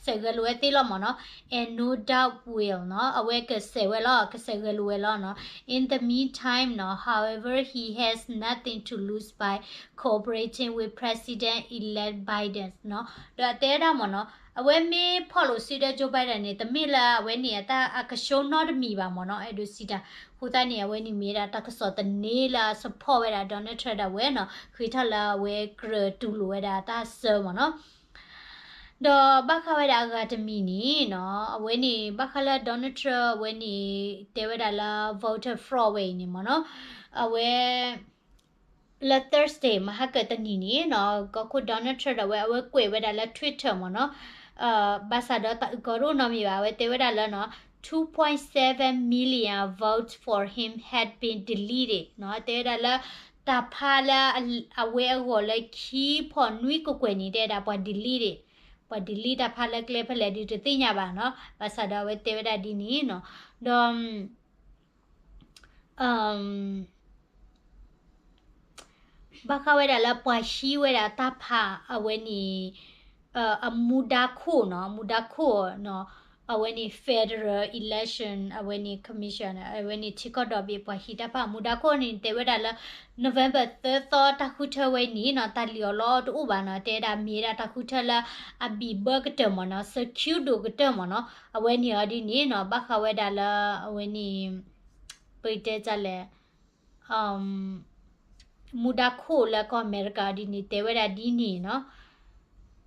စဲးဂဲၤလိာ်ဝဲသ့လီၤမ့ၢ်နီၤ and no doubt will နီၤ အဝဲကစဲးဝဲလီၤ ကစဲးဂဲၤလိာ်ဝဲလီၤနီၤ. In the meantime နီၤ however he has nothing to lose by cooperating with President-elect Biden နီၤ. ဒီးအတဲဝဲဒၣ်မ့ၢ်နီၤ အဝဲမ့ၢ်ဖီၣ်လိာ်စုဒီး Joe Biden န့ၣ် တမ့ၢ်လၢအဝဲန့ၣ် အတၢ်အက show နီတမံၤဘၣ်မ့ၢ်နီၤ အဲၣ်ဒိးစံးတၢ်. အဃိသတးန့ၣ် အဝဲန့ၣ်မ့ၢ်ဝဲဒၣ်တၢ်ကစီၣ်သန့လၢအ support ဝဲဒၣ် Donald Trump ဒၣ်ဝဲနီၤ ဃ့ထီၣ်လၢအဝဲကြၢးတူၢ်လိာ်ဝဲဒၣ်တၢ်ဆၢမ့ၢ်နီၤ. ဒီးဘၣ်ဃးဝဲဒၣ်အဂၤတမံၤန့ၣ်နီၤ အဝဲန့ၣ် ဘၣ်ဃးလၢ Donald Trump အဝဲန့ၣ် တဲဝဲဒၣ်လၢ voter fraud ဝဲအံၤန့ၣ်မ့ၢ်နီၤ အဝဲ လၢ Thursday မဟါကၢၢ်တနံၤန့ၣ်နီၤ ကီၢ်ခိၣ် Donald Trump ဒၣ်ဝဲ အဝဲကွဲးဝဲဒၣ်လၢ Twitter မ့ၢ်နီၤ ဘၣ်ဆၣ်ဒီးတၢ်အုၣ်ကီၤတအိၣ်နီတမံၤဘၣ် အဝဲတဲဝဲဒၣ်လၢနီၤ two point seven million votes for him had been deleted နီၤ တဲဝဲဒၣ်လၢ တၢ်ဖးလၢအဝဲအဂီၢ်လၢခံဖီၣ်နွံကကွဲၢ်န့ၣ် တဲဝဲဒၣ်ပှၤ delete ပှၤ delete တၢ်ဖးလၢကျဲဖဲလဲၣ်ဒုးတသ့ၣ်ညါဘၣ်နီၤ ဘၣ်ဆၣ်ဒီးအဝဲတဲဝဲဒၣ်ဒ်န့ၣ်နီၤ ဒီး ဘၣ်ဃးဝဲဒၣ်လၢပှၤဟံးဝဲဒၣ်တၢ်ဖးအဝဲန့ၣ် အမူဒါခိၣ်နီၤ အမူဒါခိၣ်နီၤ အဝဲန့ၣ် Federal Election အဝဲန့ၣ် Commission အဝဲန့ၣ်ထံကီၢ်ဒီဘ့ၣ်ပှၤဟံးတၢ်ဖးအမူဒါခိၣ်န့ၣ် တဲဝဲဒၣ်လၢ November သၢသီတၢ်ဃုထၢဝဲန့ၣ်နီၤ တၢ်လံၣ်အီၤလီအီၤတအိၣ်ဘၣ်နီၤ တဲဒၣ်မ့ၢ်ဝဲဒၣ်တၢ်ဃုထၢလၢအဘံၣ်ဘၢကတၢၢ်မ့ၢ်နီၤ secure ဒိၣ်ကတၢၢ်မ့ၢ်နီၤ အဝဲန့ၣ်အီၤဒ်န့ၣ်နီၤ ဘၣ်ဃးဝဲဒၣ်လၢအဝဲန့ၣ် ပတဲတၢ်လဲၣ် မူဒါခိၣ်လၢကီၢ်အမဲရကၤဒ်န့ၣ် တဲဝဲဒၣ်ဒ်န့ၣ်နီၤ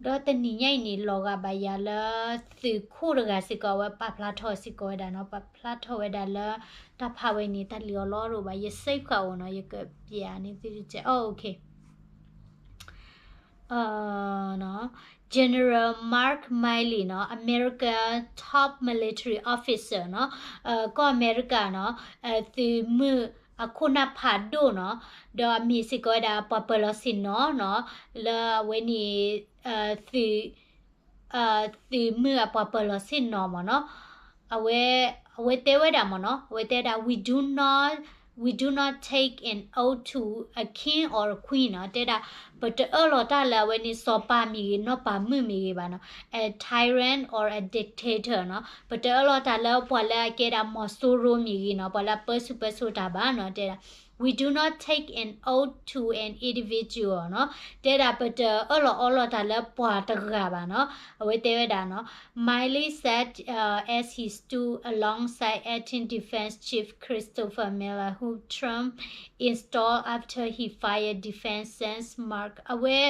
ဒီးတနံၤညါအံၤန့ၣ် လီၤဂာ်ဘၣ်ယၤလၢ သုးခိၣ်တဂၤစ့ၢ်ကီး အဝဲပာ်ဖျါထီၣ်စ့ၢ်ကီးဝဲဒၣ်နီၤ ပာ်ဖျါထီၣ်ဝဲဒၣ်လၢ တၢ်ဖးဝဲန့ၣ် တၢ်လံၣ်အီၤလီအီၤတအိၣ်ဘၣ် ယ save ဃာ်အီၤနီၤ ယကပျးန့ၢ်သုတကဲး အိၣ် okay General Mark Milley နီၤ American top military officer နီၤ ကီၢ်အမဲရကၤနီၤ သုးမုၢ်အခိၣ်နၢ်ဖးဒိၣ်နီၤ ဒီးအမ့ၢ်စ့ၢ်ကီးဝဲဒၣ်ပှၤပၢၤလီၢ်ဆ့ၣ်နီၤနီၤ လၢအဝဲန့ၣ် သုး သုးမုၢ်အပှၤပၢၤလီၢ်ဆ့ၣ်နီၤမ့ၢ်နီၤ အဝဲ အဝဲတဲဝဲဒၣ်မ့ၢ်နီၤ အဝဲတဲဝဲဒၣ် we do not we do not take an oath to a king or a queen နီၤ တဲဒၣ် ပတအၢၣ်လီၤတၢ်လၢအဝဲန့ၣ် စီၤပၤမ့ၢ်ဂ့ၤ နီၢ်ပၤမုၣ်မ့ၢ်ဂ့ၤဘၣ်နီၤ a tyrant or a dictator နီၤ ပတအၢၣ်လီၤတၢ်လၢပှၤလၢအကဲဒၣ်မီၤစိရိၤမ့ၢ်ဂ့ၤနီၤ ပှၤလၢအပၢဆူၣ်ပၢစိးတၢ်ဘၣ်နီၤ တဲဒၣ် we do not take an oath to an individual နီၤ တဲဒၣ်ပတအၢၣ်လီၤအီလီၤတၢ်လၢပှၤတဂၤဘၣ်နီၤ အဝဲတဲဝဲဒၣ်နီၤ Milley said as he stood alongside acting defense chief Christopher Miller, who Trump installed after he fired defense secretary Mark အဝဲ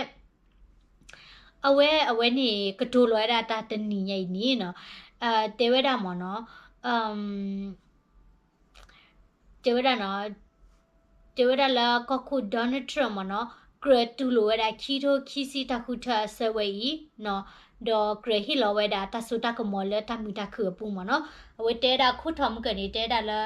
အဝဲ အဝဲန့ၣ် ကတိၤလီၤဝဲဒၣ်တၢ်တနံၤညါအံၤန့ၣ်နီၤ, တဲဝဲဒၣ်မ့ၢ်နီၤ, တဲဝဲဒၣ်နီၤ, တဲဝဲဒၣ်လၢကီၢ်ခိၣ် Donald Trump မ့ၢ်နီၤ, ကြၢးတူၢ်လိာ်ဝဲဒၣ်ခံကထိခံဆံတၢ်ဃုထၢအဆၢဝဲအံၤနီၤ, ဒီးကြၢးဟ့ၣ်လီၤဝဲဒၣ်တၢ်စိတၢ်ကမီၤလၢတၢ်မုာ်တၢ်ခုၣ်အပူၤမ့ၢ်နီၤ. အဝဲတဲဒၣ်ခိၣ်ထီၣ်မုၢ်ကၢၢ်န့ၣ် တဲဒၣ်လၢ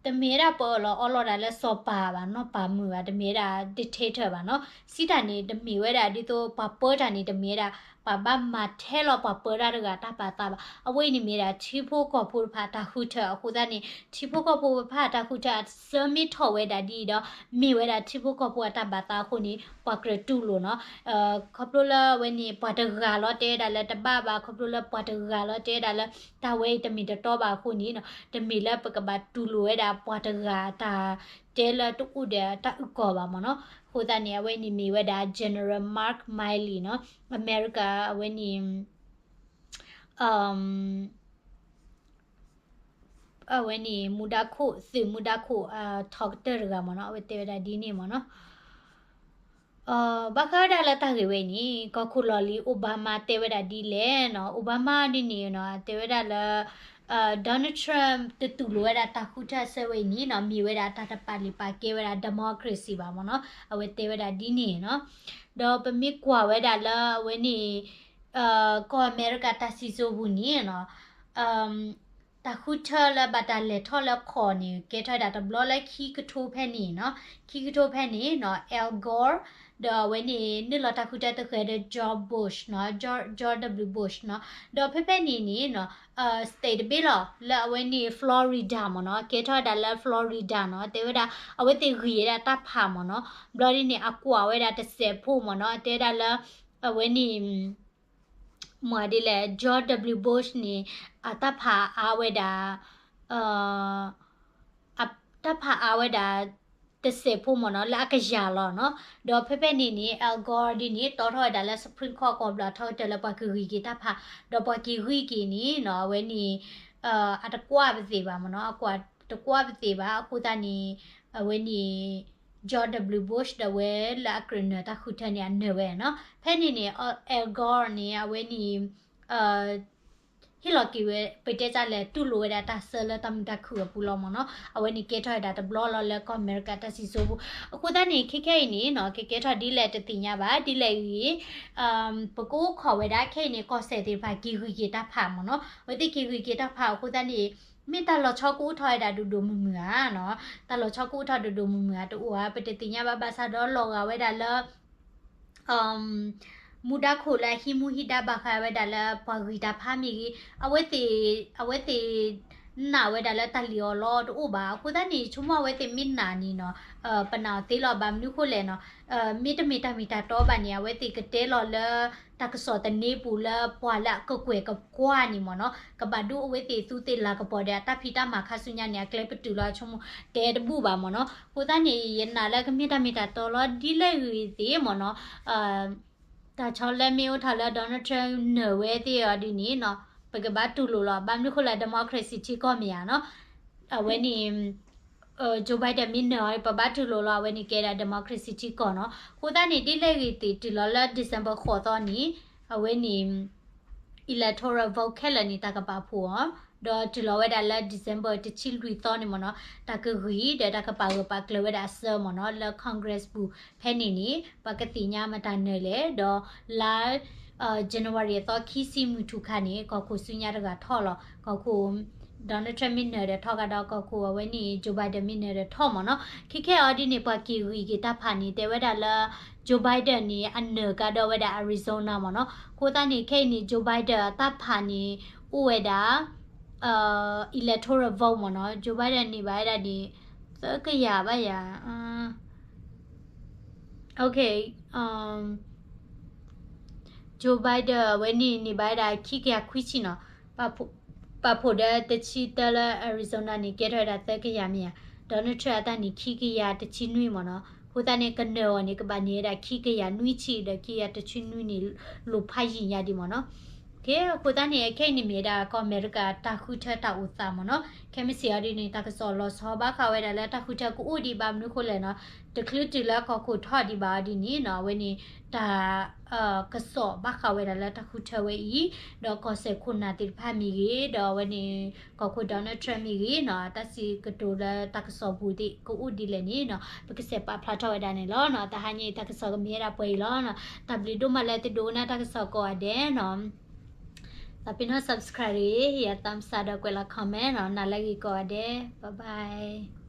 တမ့ၢ်ဝဲဒၣ်ပအၢၣ်လီၤအီလီၤဒၣ်လၢစီၤပၤဘၣ်နီၤ, ပာ်မုာ်ဘၣ်, တမ့ၢ်ဝဲဒၣ် dictator ဘၣ်နီၤ. စံးတၢ်န့ၣ် တမ့ၢ်ဝဲဒၣ်ဒ်သိး ပှၤပၢတၢ်န့ၣ် တမ့ၢ်ဝဲဒၣ် ပှၤဘၣ်မၤထဲလီၤပှၤပၢတၢ်တဂၤတၢ်ပာ်သးဘၣ်. အဝဲအံၤန့ၣ်မ့ၢ်ဒၣ် ထံဖိကီၢ်ဖိတဖၣ်တၢ်ဃုထၢအဃိသတးန့ၣ် ထံဖိကီၢ်ဖိတဖၣ်တၢ်ဃုထၢ အဆၢမ့ၢ်ထီၣ်ဝဲဒၣ်ဒ်အံၤဒီး မ့ၢ်ဝဲဒၣ်ထံဖိကီၢ်ဖိအတၢ်ဘၣ်သးအဃိန့ၣ် ပှၤကြၢးတူၢ်လိာ်နီၤ. ခီဖျိလၢအဝဲန့ၣ် ပှၤတဂၤလီၤတဲဝဲဒၣ်လၢတဘၣ်ဘၣ်, ခီဖျိလၢပှၤတဂၤလီၤတဲဝဲဒၣ်လၢ တၢ်ဝဲအံၤတမ့ၢ်တတီဘၣ်အဃိန့ၣ်နီၤ, တမ့ၢ်လၢပကဘၣ်တူၢ်လိာ်ဝဲဒၣ်ပှၤတဂၤတၢ်တဲလၢတအိၣ်ဒီးတၢ်အုၣ်ကီၤဘၣ်မ့ၢ်နီၤ. အဃိသတးန့ၣ် အဝဲန့ၣ်မ့ၢ်ဝဲဒၣ် General Mark Milley နီၤ, အမဲရကၤ အဝဲန့ၣ် အဝဲန့ၣ် မူဒါခိၣ် သုးမူဒါခိၣ် ထီကတၢၢ်တဂၤမ့ၢ်နီၤ, အဝဲတဲဝဲဒၣ်ဒ်န့ၣ်မ့ၢ်နီၤ. ဘၣ်ဃးဝဲဒၣ်လၢတၢ်ဂ့ၢ်ဝဲအံၤန့ၣ် ကီၢ်ခိၣ်လီၢ်လံၤ Obama တဲဝဲဒၣ်ဒ်လဲၣ်နီၤ. Obama ဒ်န့ၣ်နီၤ တဲဝဲဒၣ်လၢ Donald Trump တတူၢ်လိာ်ဝဲဒၣ်တၢ်ဃုထၢအဆၢဝဲအံၤန့ၣ်နီၤ မ့ၢ်ဝဲဒၣ်တၢ်တပာ်လုၢ်ပာ်ကဲဝဲဒၣ် democracy ဘၣ်မ့ၢ်နီၤ, အဝဲတဲဝဲဒၣ်ဒ်န့ၣ်နီၤ. ဒီးပမ့ၢ်ကွၢ်ဝဲဒၣ်လၢအဝဲန့ၣ် ကီၢ်အမဲရကၤတၢ်စံၣ်စိၤပူၤန့ၣ်နီၤ တၢ်ဃုထၢလၢဘၣ်တၢ်လဲၤထီၣ်လၢခီၣ်န့ၣ် ကဲထီၣ်ဝဲဒၣ်တဘျီလၢခံကထိဖဲန့ၣ်နီၤ, ခံကထိဖဲန့ၣ်နီၤ Al Gore ဒီးအဝဲန့ၣ် နုာ်လီၤတၢ်ဃုထၢတဃဲၤဒီး George Bush နီၤ, George W Bush နီၤ, ဒီးဖဲဖဲန့ၣ်န့ၣ်နီၤ state တဘ့ၣ်လီၤ လၢအဝဲန့ၣ် Florida မ့ၢ်နီၤ, ကဲထီၣ်ဝဲဒၣ်လၢ Florida နီၤ, တဲဝဲဒၣ် အဝဲသ့ၣ်ဂံၢ်ဝဲဒၣ်တၢ်ဖးမ့ၢ်နီၤ, ဘျီဒ်န့ၣ် အကွၢ်ဝဲဒၣ်တစဲးဖိမ့ၢ်နီၤ, တဲဝဲဒၣ်လၢ အဝဲန့ၣ် မ့ၢ်ဒ်လဲၣ် George W Bush န့ၣ် အတၢ်ဖးအါဝဲဒၣ် တၢ်ဖးအါဝဲဒၣ် တစဲးဖိမ့ၢ်နီၤ လၢအကယၤလီၤနီၤ, ဒီးဖဲဖဲန့ၣ်န့ၣ် Al Gore ဒ်န့ၣ် တီထီၣ်ဝဲဒၣ်လၢ Supreme Court ကီၢ်ဘျီးထီကတၢၢ်လၢပှၤကဂံၢ်က့ၤတၢ်ဖး, ဒီးပှၤက့ၤဂံၢ်က့ၤန့ၣ်နီၤ အဝဲန့ၣ် အတကွၢ်ပသ့ၣ်ဘၣ်မ့ၢ်နီၤ, အကွၢ်တကွၢ်ပသ့ၣ်ဘၣ် အဃိသတးန့ၣ် အဝဲန့ၣ် George W Bush ဒီးဝဲလၢအကြၢးနၢၤတၢ်ဃုထၢန့ၣ် အနၢၤဝဲနီၤ, ဖဲန့ၣ်န့ၣ် Al Gore န့ၣ် အဝဲန့ၣ် ဟ့ၣ်လီၤက့ၤဝဲ ပတဲတၢ်လဲၣ် တူၢ်လိာ်ဝဲဒၣ်တၢ်ဆၢလၢတၢ်မုာ်တၢ်ခုၣ်အပူၤလီၤမ့ၢ်နီၤ, အဝဲန့ၣ်ကဲထီၣ်ဝဲဒၣ်တဘျီလီၤလၢကီၢ်အမဲရကၤ တၢ်စံၣ်စိၤပူၤ, အဃိသတးန့ၣ် ခဲခဲအံၤန့ၣ်နီၤ ကကဲထီၣ်ဒ်လဲၣ်တသ့ၣ်ညါဘၣ်, ဒ်လဲၣ်ဂ့ၤ ပကအိၣ်ခိးဝဲဒၣ်ခဲအံၤန့ၣ် ကီၢ်စဲၣ်သ့ၣ်တဖၣ်က့ၤဂံၢ်က့ၤတၢ်ဖးမ့ၢ်နီၤ, အဝဲသ့ၣ်က့ၤဂံၢ်က့ၤတၢ်ဖးအဃိသတးန့ၣ် မ့ၢ်တၢ်လီၤဆီကအိၣ်ထီၣ်ဝဲဒၣ်ဒိၣ်ဒိၣ်မုၢ်မုၢ်ဧါနီၤ, တၢ်လီၤဆီကအိၣ်ထီၣ်ဒိၣ်ဒိၣ်မုၢ်မုၢ်ဧါ တအိၣ်ဧါ, ပတသ့ၣ်ညါဘၣ် ဘၣ်ဆၣ်ဒီးလီၤဂာ်ဝဲဒၣ်လၢ မူဒါခိၣ်လၢအဟံးမူဟံးဒါဘၣ်ဃးဝဲဒၣ်လၢပှၤဂံၢ်တၢ်ဖးမ့ၢ်ဂ့ၤ, အဝဲသ့ၣ် အဝဲသ့ၣ်နာ်ဝဲဒၣ်လၢတၢ်လံၣ်အီၣ်လီအီၤတအိၣ်ဘၣ်, အဃိသတးန့ၣ် ဆိကမိၣ်အဝဲသ့ၣ်မ့ၢ်နာ်န့ၣ်နီၤ ပနာ်အီၤသ့လီၤ, ဘၣ်မနုၤဃိလဲၣ်နီၤ, မ့တမ့ၢ်တၢ်မ့ၢ်တၢ်တီဘၣ်န့ၣ် အဝဲသ့ၣ်ကတဲလီၤလၢ တၢ်ကစီၣ်သန့ပူၤလၢပှၤလၢအကကွဲၢ်ကကွၢ်န့ၣ်မ့ၢ်နီၤ, ကဘၣ်ဒိအဝဲသ့ၣ်သူသ့ၣ်လၤကပီၤဒီးအတၢ်ဖံးတၢ်မၤခါဆူညါန့ၣ် အကျဲပတုာ်လီၤအဆိကမိၣ် တဲတဘူၣ်ဘၣ်မ့ၢ်နီၤ, အဃိသတးန့ၣ် ယနာ်လၢကမ့ၢ်တၢ်မ့ၢ်တၢ်တီလီၤ ဒ်လဲၣ်ဂ့ၤသ့ၣ်မ့ၢ်နီၤ တၢ်ဆီလၢမ့ၢ်အိၣ်ထီၣ်လၢ Donald Trump နၢၤဝဲသ့ၣ်အီၤဒ်န့ၣ်နီၤ ပကဘၣ်တူၢ်လိာ်လီၤ, ဘၣ်မနုၤဃိလၢ democracy ထံကီၢ်မ့ၢ်ဧါနီၤ, အဝဲန့ၣ် Joe Biden မ့ၢ်နၢၤအီၤ ပဘၣ်တူၢ်လိာ်လီၤ, အဝဲန့ၣ်ကဲဒၣ် democracy ထံကီၢ်နီၤ, အဃိသတးန့ၣ် ဒ်လဲၣ်ဂ့ၤသ့ၣ် တုၤလီၤလၢ December ဃိးသီန့ၣ် အဝဲန့ၣ် electoral vote ခဲလၢာ်န့ၣ် တၢ်ကပာ်ဖှိၣ်အီၤ, ဒီးတုၤလီၤဝဲဒၣ်လၢ December တဆံလွံၢ်သီန့ၣ်မ့ၢ်နီၤ တၢ်ကဂံၢ်ဒီးတၢ်ကပာ်ဂၢၢ်ပာ်ကျၢၤဝဲဒၣ်အဆၢမ့ၢ်နီၤ လၢ Congress ပူၤ ဖဲန့ၣ်န့ၣ် ပှၤကသ့ၣ်ညါမတၤနၢၤလဲၣ် ဒီးလါ January အသီခံဆံမုၢ်ထူၣ်ခါန့ၣ် ကီၢ်ခိၣ်ဆူညါတဂၤထီၣ်လီၤ. ကီၢ်ခိၣ် Donald Trump မ့ၢ်နၢၤဒီးထီၣ်ကဒီး ကီၢ်ခိၣ်အဝဲန့ၣ် Joe Biden မ့ၢ်နၢၤဒီးထီၣ်မ့ၢ်နီၤ. ခဲခဲအံၤဒ်န့ၣ် ပှၤက့ၤဂံၢ်က့ၤတၢ်ဖးန့ၣ် တဲဝဲဒၣ်လၢ Joe Biden န့ၣ် အနၢၤကဒီးဝဲဒၣ် Arizona မ့ၢ်နီၤ. အဃိသတးန့ၣ် ခဲအံၤန့ၣ် Joe Biden အတၢ်ဖးန့ၣ် အိၣ်ဝဲဒၣ် electoral vote မ့ၢ်နီၤ. Joe Biden န့ၢ်ဘၣ်ဝဲဒၣ်န့ၣ် သၢကယၤဘၣ်ယၤ Okay, Joe Biden အဝဲန့ၣ်န့ၢ်ဘၣ်ဝဲဒၣ်ခံကယၤခွံဆံနီၤ. ပာ်ဖှိၣ်ဒီးတဆံတၢလၢ Arizona န့ၣ် ကဲထီၣ်ဝဲဒၣ်သၢကယၤမ့ၢ်ဧါ. Donald Trump အတၢ်န့ၣ် ခံကယၤတဆံနွံမ့ၢ်နီၤ. အဃိသတးန့ၣ် ကနၢၤအီၤန့ၣ် ကဘၣ်န့ၢ်ဝဲဒၣ်ခံကယၤနွံဆံ ဒီးခံကယၤတဆံနွံန့ၣ် လိၣ်ဖးယံာ်ညါဒံးမ့ၢ်နီၤ. အဃိသတးန့ၣ် ခဲအံၤန့ၣ်မ့ၢ်ဝဲဒၣ်ကီၢ်အမဲရကၤတၢ်ဃုထၢတၢ်အိၣ်သးမ့ၢ်နီၤ. ခဲမုၢ်ဆ့ၣ်အီၤဒ်န့ၣ် တၢ်ကစီၣ်လီၤဆီဘၣ်ဃးဝဲဒၣ်လၢတၢ်ဃုထၢကအိၣ်ဒံးဘၣ်မနုၤအဃိလဲၣ်နီၤ, တချုးတုၤလၢကီၢ်ခိၣ်ထီၣ်ဒံးဘၣ်အီၤဒ်န့ၣ်နီၤ, အဝဲန့ၣ် တၢ် ကစီၣ်ဘၣ်ဃးဝဲဒၣ်လၢတၢ်ဃုထၢဝဲအံၤ, ဒီးကီၢ်စဲၣ်ခိၣ်နၢ်သ့ၣ်တဖၣ်မ့ၢ်ဂ့ၤ, ဒီးအဝဲန့ၣ် ကီၢ်ခိၣ် Donald Trump မ့ၢ်ဂ့ၤနီၤ, တၢ်စံးကတိၤလၢတၢ်ကစီၣ်ပူၤသ့ၣ်ကအိၣ်ဒ်လဲၣ်န့ၣ်နီၤ, ပကစဲးပာ်ဖျါထီၣ်ဝဲဒၣ်န့ၣ်လီၤနီၤ. တဟါညါအံၤတၢ်ကစီၣ်ကမ့ၢ်ဝဲဒၣ်ပှဲၤအံၤလီၤနီၤ. တၢ်ဘျုးဒိၣ်မးလၢသုဒိကနၣ်တၢ်ကစီၣ်ကိးဂၤဒဲးနီၤ. သးပ့ၤနီၣ် subscribe တဂ့ၤ, ဟ့ၣ်ယၤ thumbs up ဒီးကွဲးလီၤ comment နီၤ. နၤလၢအဂ့ၤကိးဂၤဒဲး, bye bye.